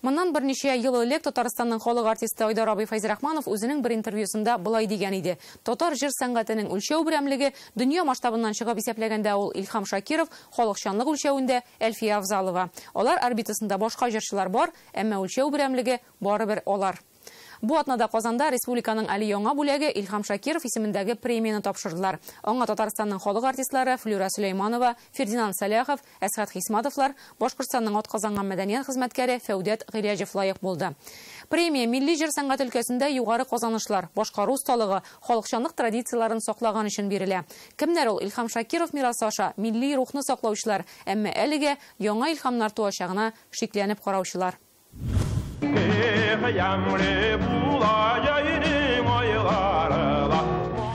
Моннан берничә ел элек Татарстанның халык артисты Айдар абый Фәйзрахманов үзенең бер интервьюсында болай дигән иде. Татар җыр сәнгатенең үлчәү берәмлеге дөнья масштабыннан чыгып исәпләгәндә ул Илһам Шакиров, халыкчанлык үлчәвендә Әлфия Авзалова. Алар орбитасында башка җырчылар бар, әмма үлчәү берәмлеге барыбер алар. Бу атнада Казанда республиканың әле яңа бүләге Илһам Шакиров исемендәге премияне тапшырдылар. Аңа Татарстанның халык артистлары Флюра Сөләйманова, Фердинанд Сәлахов, Әсхәт Хисматовлар, Башкортстанның атказанган мәдәният хезмәткәре Фәүдәт Гыйләҗев лаек булды. Премия милли җыр сәнгате өлкәсендә югары казанышлар, башкару осталыгы, халыкчанлык традицияләрен саклаган өчен бирелә. Кемнәр ул Илһам Шакиров мирасы аша милли рухны саклаучылар, әмма әлегә яңа илһамнар туачагына шикләнеп караучылар.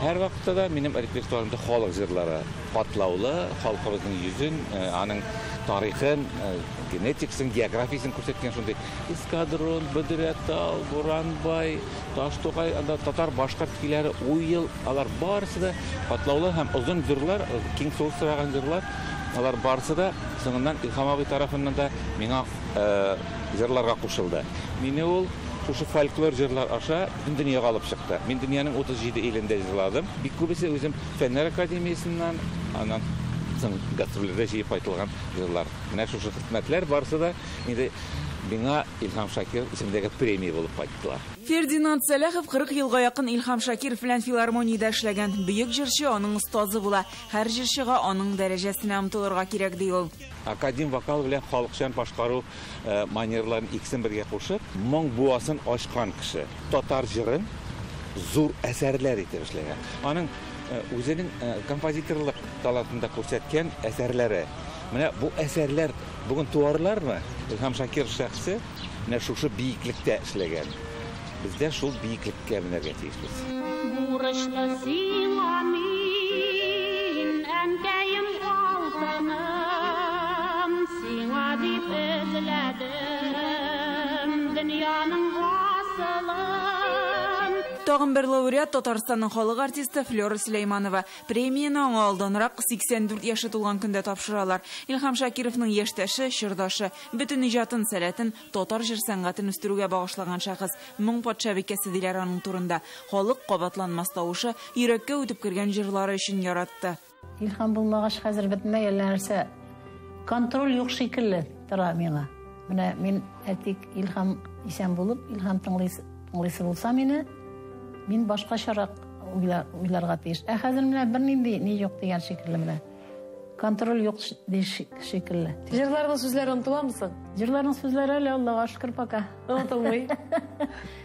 Һәр вакытта да минем репертуарымда халык җырлары катлаулы, халкыбызның йөзен, аның тарихын, генетикасын, географиясен күрсәткән шундый Эскадрон, Бөдрә тау, Буранбай, Таштугай, анда татар башкорт көйләре, Уел, алар барысы да катлаулы һәм озын җырлар, киң сулыш сораган җырлар. Алар барысы да соңыннан Илһам абый тарафыннан да миңа җырларга кушылды. Мине ул шушы фольклор җырлар аша бөтен дөньяга алып чыкты. Мин дөньяның 37 илендә җырладым. Бик күбесе үзем Фәннәр академиясеннән, аннан соң гастрольләрдә җыеп кайтылган җырлар. Менә шушы хезмәтләр барысы да инде миңа Илһам Шакиров исемендәге премия булып кайттылар. Фердинанд Сәлахов 40 елга якын Илһам Шакиров белән филармониядә эшләгән. Бөек җырчы аның остазы була. Һәр җырчыга аның дәрәҗәсенә омтылырга кирәк, ди ул. Академ вокал белән халыкчан башкару манерларын икесен бергә кушып, моң буасын ачкан кеше. Татар җырын зур әсәрләр итеп эшләгән. Аның үзенең композиторлык талантында күрсәткән әсәрләре. Менә бу әсәрләр бүген туарлармы? Илһам Шакиров шәхесе менә шушы биеклектә эшләгән. Без дә шул биеклеккә менәргә тиешбез. Бурычлы сиңа мин, әнкәем алтыным, сиңа дип эзләдем дөньяның асылын. Тагын бер лауреат Татарстанның халык артисты Флюра Сөләйманова. Премияне аңа алданрак 84 яше тулган көндә тапшыралар. Илһам Шакировның яшьтәше, чордашы, бөтен иҗатын, сәләтен татар җыр сәнгатен үстерүгә багышлаган шәхес. Моң патшабикәсе диләр аның турында. Халык кабатланмас тавышы, йөрәккә үтеп кергән җырлары өчен яратты. Илһам булмагач хәзер бөтенләй әллә нәрсә контроль юк шикелле тора миңа. Менә мин әйтик, Илһам исән булып, Илһам тыңлыйсы булса мине, мин башкачарак уйларга тиеш. Ә хәзер менә бернинди ни юк дигән шикелле менә. Контроль юк шикелле. Җырларның сүзләре онытыламы соң? Җырларның сүзләре әле Аллага шөкер пока. Онытылмый.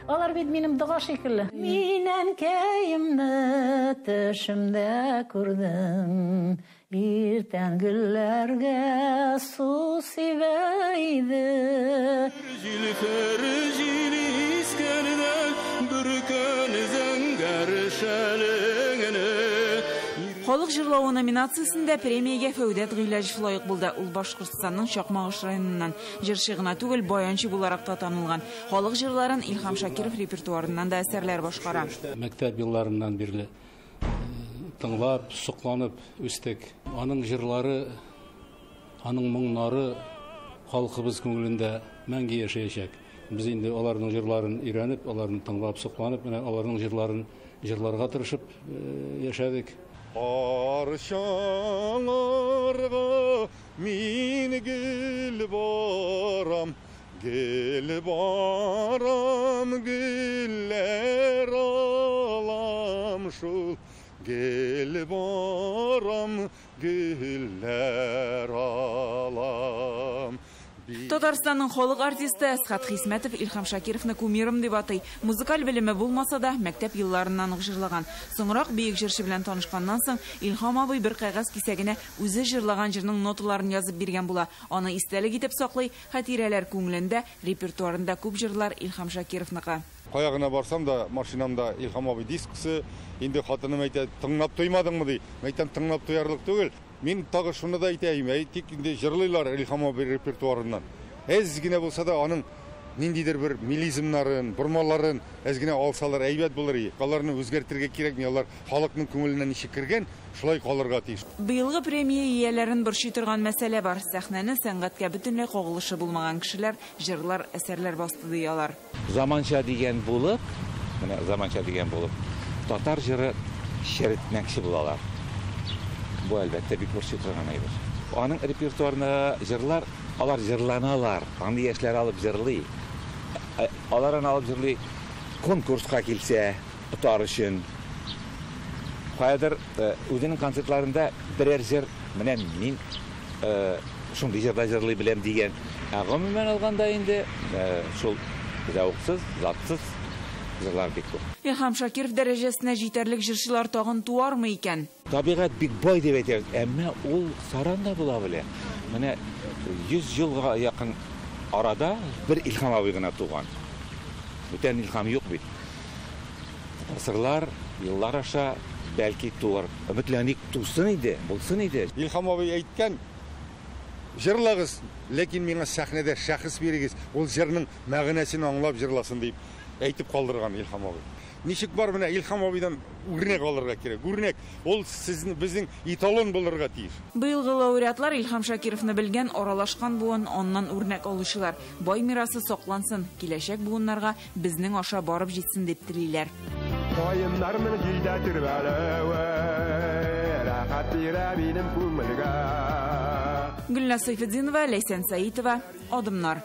Алар бит минем дога шикелле. Мин әнкәемне төшемдә күрдем. Иртән гөлләргә су сибә иде. Җилфер җил искәндә бөркән зәңгәр шәлеңне. Халык җырлавы номинациясендә премиягә Фәүдәт Гыйләҗев лаек булды. Ул Башкортстанның Чакмагыш районыннан. Җырчы гына түгел, баянчы буларак та танылган. Халык җырларын Илһам Шакиров репертуарыннан да әсәрләр башкара. Мәктәп елларыннан бирле тыңлап, сокланып үстек. Аның җырлары, аның моңнары халкыбыз күңелендә мәңге яшәячәк. Без инде аларның җырларын өйрәнеп, аларны тыңлап, сокланып, менә аларның җырларын җырларга тырышып яшәдек. Арчаңарга мин гел барам, гел барам, гөлләр алам шул. Гел барам, гөлләр алам. Татарстанның халык артисты Әсхәт Хисмәтов Илһам Шакировны кумирым дип атый. Музыкаль белеме булмаса да, мәктәп елларыннан ук җырлаган. Соңрак бөек җырчы белән танышканнан соң Илһам абый бер кәгазь кисәгенә үзе җырлаган җырның ноталарын язып биргән була. Аны истәлек итеп саклый, хатирәләр күңелендә, репертуарында күп җырлар Илһам Шакировныкы. Кая гына барсам да, машинамда Илһам абый дискысы, инде хатыным әйтә, тыңлап туймадыңмы ди. Мин әйтәм, тыңлап туярлык түгел. Мин тагы шуны да әйтәем, әйтик инде җырлыйлар Илһам абый репертуарыннан. Әз генә булса да аның Ниндидер бер мелизмнарын, бормаларын әз генә алсалар әйбәт булыр иде. Аларны үзгәртергә кирәкми, алар халыкның күңеленә ничек кергән, шулай калырга тиеш. Быелгы премия ияләрен борчый торган мәсьәлә бар. Сәхнәне сәнгатькә бөтенләй кагылышы булмаган кешеләр җырлар, әсәрләр басты ди алар. Заманча дигән булып, менә заманча дигән булып, татар җыры черетмәкче булалар. Бу әлбәттә бик борчый торган әйбер. Аның репертуарына җырлар, алар җырланалар, аны яшьләр алып җырлый. Алар аны алып җырлый конкурска килсә, отар өчен. Каядыр үзенең концертларында берәр җыр, менә мин шундый җырда җырлый беләм дигән. Ә гомумән алганда инде шул зәвыксыз, затсыз җырлар бик күп. Илһам Шакиров дәрәҗәсенә җитәрлек җырчылар тагын туармы икән? Табигать бик бай дип әйтәбез, әмма ул саран да була белә. Менә 100 елга якын арада бер Илһам абый гына туган. Бүтән Илһам юк бит. Гасырлар, еллар аша бәлки туар. Өметләник тусын иде, булсын иде. Илһам абый әйткән, җырлагыз, ләкин миңа сәхнәдә шәхес бирегез, ул җырның мәгънәсен аңлап җырласын дип әйтеп калдырган Илһам абый. Ничек бар менә Илһам абыйдан үрнәк алырга кирәк. Үрнәк, ул сезнең, безнең эталон булырга тиеш. Быелгы лауреатлар Илһам Шакировны белгән, аралашкан буын, аннан үрнәк алучылар. Бай мирасы саклансын, киләчәк буыннарга безнең аша барып җитсен дип телиләр. Каеннарның җилдә тирбәлүе, рәхәт бирә минем күңелгә. Гөлназ Сайфетдинова, Ләйсән Саитова, Адымнар.